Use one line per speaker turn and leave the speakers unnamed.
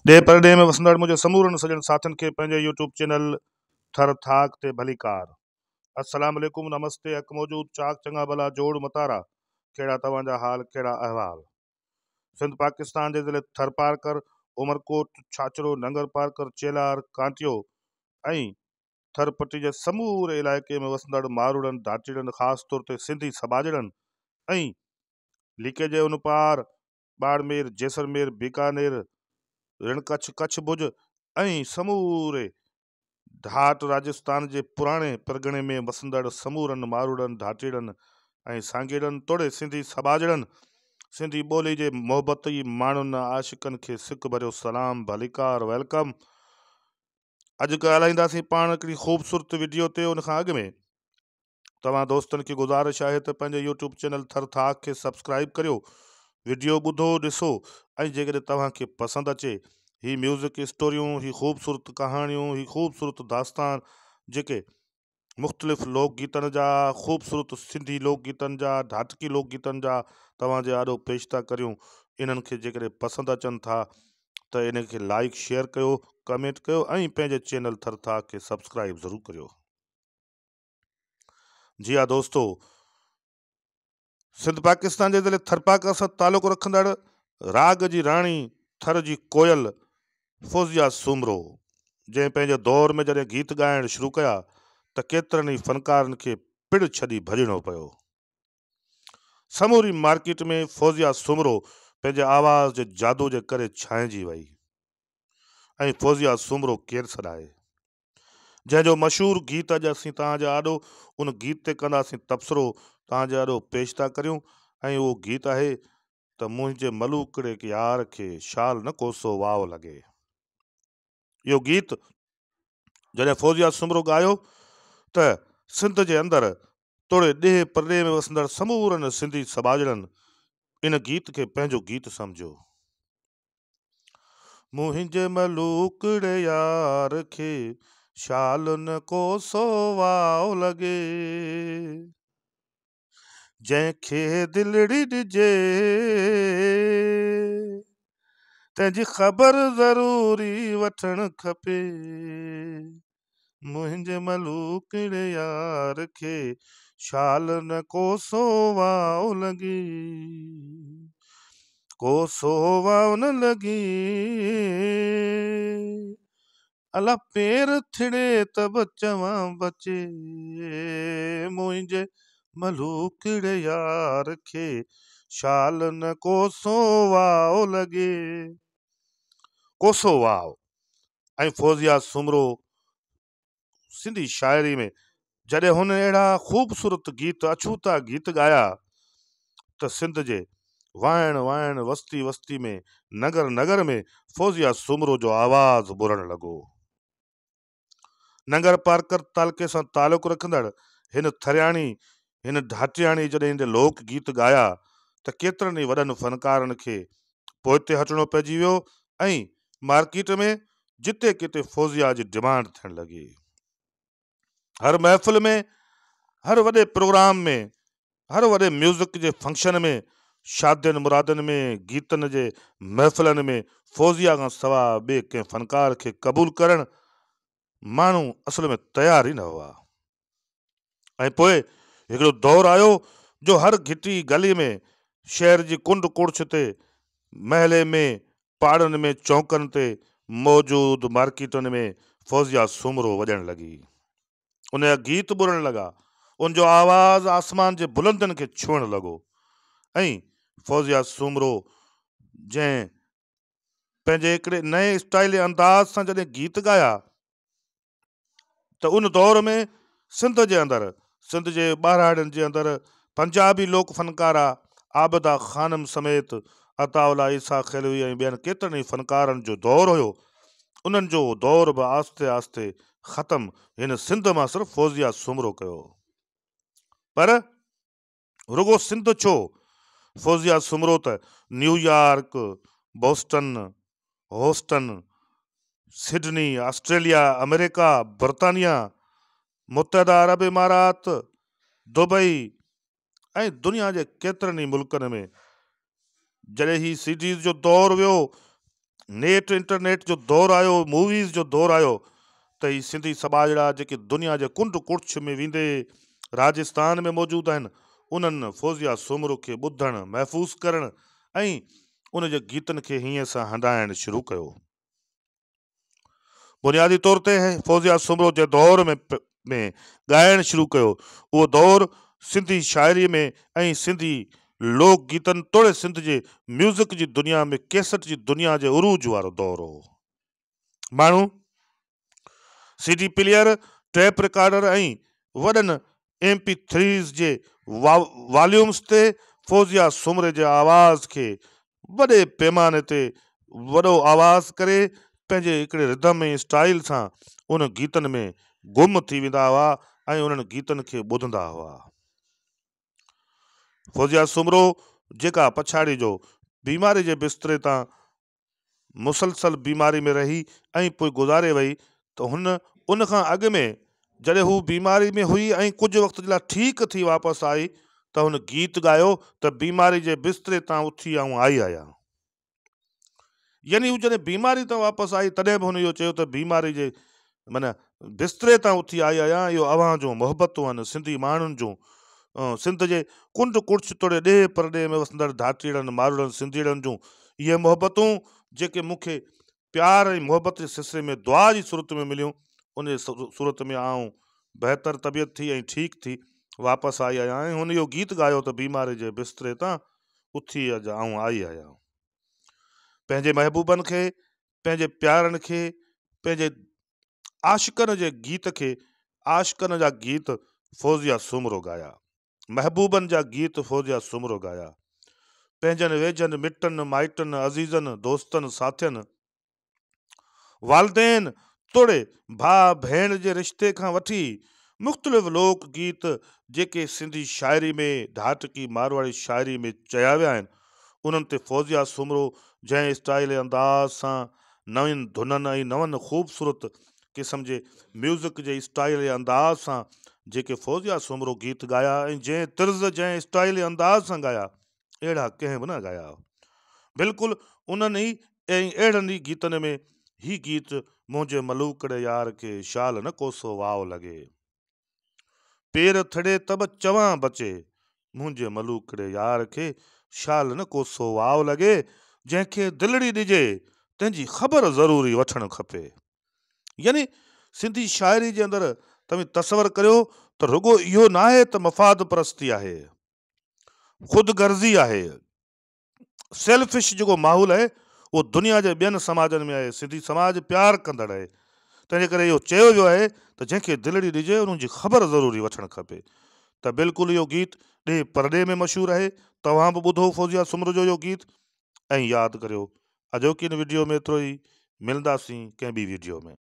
ڏيهه پرڏيهه ۾ وسندڙ منهنجي سمورن سڄڻ ساٿين کي پنهنجي يوٽيوب چينل ٿر ٿاڪ تي ڀليڪار. السلام عليڪم نمستي حق موجود چاڪ چڱا ڀلا جوڙ متارا ڪهڙا توهان جا حال ڪهڙا احوال. سنڌ پاڪستان جي ضلعي ٿرپارڪر، عمرڪوٽ، ڇاڇرو، ننگرپارڪر، چيلهار، ڪانٽيو ۽ ٿر پٽي جي سموري علائقي ۾ وسندڙ ماروئڙن، ڍاٽيڙن خاص طور تي سنڌي سٻاجهڙن ۽ ليڪي جي ان پار ٻاڙمير، جيسلمير، بيڪانير، رڻ ڪڇ، ڪڇ ڀڄ ۽ سموري ڍاٽ راجستان جي پراڻي پرڳڻي ۾ وسندڙ سمورن ماروئڙن، ڍاٽيڙن ۽ سانگيڙن توڙي سنڌي سٻاجهڙن، سنڌي ٻولي جي محبتي ماڻهن، عاشقن کي سڪ ڀريو سلام، ڀليڪار، welcome. اڄ ڳالهائينداسين پاڻ هڪڙي خوبصورت وڊيو تي ان کان اڳ ۾ توهان دوستن کي گذارش آهي ته پنهنجي يوٽيوب چينل ٿر ٿاڪ کي سبسڪرائيب ڪريو وڊيو ٻڌو ڏسو ۽ جيڪڏهن توهان کي پسند اچي هي ميوزڪ اسٽوريون هي خوبصورت ڪهاڻيون هي خوبصورت داستان جيڪي مختلف لوڪ گيتن جا خوبصورت سنڌي لوڪ گيتن جا ڍاٽڪي لوڪ گيتن جا توهان جي آڏو پيش ٿا ڪريون انهن کي جيڪڏهن پسند اچن ٿا ته انهن کي لائيڪ شيئر ڪيو ڪمينٽ ڪيو ۽ پنهنجي چينل ٿر ٿاڪ کي سبسڪرائيب ضرور ڪريو. جي ها دوستو سنڌ پاڪستان جي ضلعي ٿرپاڪر سان تعلق رکندڙ راڳ جي راڻي ٿر جي ڪوئل فوزيا سومرو جنهن پنهنجي دور ۾ جڏهن گيت ڳائڻ شروع ڪيا ته ڪيترن ئي فنڪارن کي پڙ ڇڏي ڀڄڻو پيو. سموري مارڪيٽ ۾ فوزيا سومرو پنهنجي آواز جي جادو جي ڪري ڇانئجي وئي ۽ فوزيا سومرو ڪير سڏائي. جنهن جو مشهور گيت اڄ اسين توهان جي آڏو ان گيت تي ڪنداسين تبصرو توهان جي آڏو پيش ٿا ڪريون ۽ اهو گيت آهي ته منهنجي ملوڪڙي يار کي شال نه ڪوسو واء لڳي. اهو گيت جڏهن فوزيا سومرو ڳايو ته سنڌ جي اندر توڙي ڏيهه پرڏيهه ۾ وسندڙ سمورن سنڌي سٻاجهڙن ان گيت کي پنهنجو گيت سمجهيو. منهنجي ملوڪڙي يار کي شال نه ڪو سو واء لڳي. جنهن کي دلڙي ڏجي تنهن جي خبر ضروري وٺڻ کپي. منهنجي ملوڪڙي يار کي شال نه ڪو سو واء لڳي، ڪو سو واء نه لڳي. الا پير ٿڙي ته به چوان بچي، منهنجي ملوڪڙي يار کي شال نه ڪو سو واء لڳي، ڪوسو واء. ۽ فوزيا سومرو سنڌي شاعري ۾ جڏهن هن اهڙا خوبصورت گيت اڇوتا گيت ڳايا ته سنڌ جي واهڻ واهڻ وستي وستي ۾ نگر نگر ۾ فوزيا سومرو جو آواز ٻرڻ لڳو. ننگر پارڪر تعلقي سان تعلق رکندڙ هن ٿرياڻي هن ڍاٽياڻي جڏهن هن لوڪ گيت ڳايا ته ڪيترن ئي وڏن فنڪارن کي پوئتي هٽڻو پئجي ويو ۽ مارڪيٽ ۾ جتي ڪٿي فوزيا جي ڊمانڊ ٿيڻ لڳي. هر محفل ۾ هر وڏي پروگرام ۾ هر وڏي ميوزڪ جي فنڪشن ۾ شادين مرادين ۾ گيتن جي محفلن ۾ فوزيا کان سواء ٻئي ڪنهن فنڪار کي قبول ڪرڻ ماڻهو اصل ۾ تيار ئي نه هئا. ۽ پوء هڪڙو دور آيو جو هر گهٽي گلي ۾ شهر جي ڪنڊ ڪڙڇ تي محلي ۾ پاڙن ۾ چونڪن تي موجود مارڪيٽن ۾ فوزيا سومرو وڄڻ لڳي. ان جا گيت ٻرڻ لڳا. ان جو آواز آسمان جي بلندين کي ڇهڻ لڳو ۽ فوزيا سومرو جنهن پنهنجي هڪڙي نئين اسٽائل ۽ انداز سان جڏهن گيت ڳايا ته ان دور ۾ سنڌ جي اندر سنڌ جي ٻهراڙين جي اندر پنجابي لوڪ فنڪارا عابده خانم سميت عطاء الله عيسيٰ خيلوي ۽ ٻين ڪيترن ئي فنڪارن جو دور هيو انهن جو دور به آهستي آهستي ختم هن سنڌ مان صرف فوزيه سومرو ڪيو پر رڳو سنڌ ڇو؟ فوزيه سومرو ته New York, Boston, Houston, Sydney, Australia, آمريڪا، برطانيا، متحده عرب امارات، دبئي ۽ دنيا جي ڪيترن ئي ملڪن ۾ جڏهن هي سي ڊيز جو دور ويو، نيٽ انٽرنيٽ جو دور آيو، موويز جو دور آيو ته هي سنڌي سٻاجهڙا جيڪي دنيا جي ڪنڊ ڪڙڇ ۾ ويندي راجستان ۾ موجود آهن، انهن فوزيه سومرو کي ٻڌڻ، محفوظ ڪرڻ ۽ ان جي گيتن کي هينئين سان هنڊائڻ شروع ڪيو. بنيادي طور تي فوزيه سومرو جنهن دور ۾ ۾ ڳائڻ شروع ڪيو، اهو دور سنڌي شاعريء ۾ ۽ سنڌي لوڪ گيتن توڙي سنڌ جي ميوزڪ جي دنيا ۾ ڪيسٽ جي دنيا جي عروج وارو دور هو. ماڻهو C D player, tape recorder ۽ وڏن ايم پي ٿريز جي واليومز تي فوزيه سومري جي آواز کي وڏي پيماني تي وڏو آواز ڪري پنهنجي هڪڙي ردم ۽ اسٽائيل سان ان گيتن ۾ گم ٿي ويندا هئا ۽ انهن گيتن کي ٻڌندا هئا. فوزيه سومرو جيڪا پڇاڙي جو بيماري جي بستري تان مسلسل بيماري ۾ رهي ۽ پوء گذاري وئي ته هن ان کان اڳ ۾ جڏهن هو بيماري ۾ هئي ۽ ڪجهه وقت جي لاء ٺيڪ ٿي واپس آئي ته هن گيت ڳايو ته بيماري جي بستري تان اٿي آئون آئي آهيان. يعني هو جڏهن بيماري تان واپس آئي تڏهن به هن اهو چيو ته بيماري جي معنيٰ بستري تان اٿي آئي آهيان اهو اوهان جون محبتون آهن سنڌي ماڻهن جون سنڌ جي ڪنڊ ڪڙڇ توڙي ڏيهه پرڏيهه ۾ وسندڙ ڌاٽيڙن ماروئڙن سنڌيڙن جون اهي محبتون جيڪي مون کي پيار ۽ محبت جي سلسلي ۾ دعا جي صورت ۾ مليون ان جي صورت ۾ آئون بهتر طبيعت ٿي ۽ ٺيڪ ٿي واپس آئي آهيان ۽ هن اهو گيت ڳايو ته بيماري جي بستري تان اٿي اڄ آئون آئي آهيان پنهنجي محبوبن کي پنهنجي پيارن کي پنهنجي عاشقن جي گيت کي عاشقن جا گيت فوزيه سومرو ڳايا محبوبن جا گيت فوزيه سومرو ڳايا پنهنجن ويجهن مٽن مائٽن عزيزن دوستن ساٿين والدين توڙي ڀاء ڀيڻ جي رشتي کان وٺي مختلف لوڪ گيت جيڪي سنڌي شاعري ۾ ڍاٽڪي مارواڙي شاعري ۾ چيا ويا آهن انهن تي فوزيه سومرو جنهن اسٽائيل ۽ انداز سان نوين ڌنن ۽ نون خوبصورت قسم جي ميوزڪ جي اسٽائيل ۽ انداز سان جيڪي فوزيه سومرو گيت ڳايا ۽ جنهن طرز جنهن اسٽائيل ۽ انداز سان ڳايا اهڙا ڪنهن به نه ڳايا. بلڪل انهن ئي ۽ اهڙن ئي گيتن ۾ هي گيت منهنجي ملوڪڙي يار کي شال نه ڪوسو واء لڳي. پير ٿڙي ته به چوان بچي. منهنجي ملوڪڙي يار کي شال نه ڪوسو واء لڳي. جنهن کي دلڙي ڏجي تنهن جي خبر ضروري وٺڻ کپي. يعني سنڌي شاعري جي اندر توهين تصور ڪريو ته رڳو اهو ناهي ته مفاد پرستي آهي. خود غرضي آهي. سيلفش جيڪو ماحول آهي اهو دنيا جي ٻين سماجن ۾ آهي سنڌي سماج پيار ڪندڙ آهي تنهنجي ڪري اهو چيو ويو آهي ته جنهن کي دلڙي ڏجي ان جي خبر ضروري وٺڻ کپي ته بلڪل اهو گيت ڏيهه پرڏيهه ۾ مشهور آهي توهان به ٻڌو فوزيه سومرو جو اهو گيت ۽ ياد ڪريو اڄوڪي هن وڊيو ۾ ايترو ئي ملنداسين ڪنهن ٻي وڊيو ۾.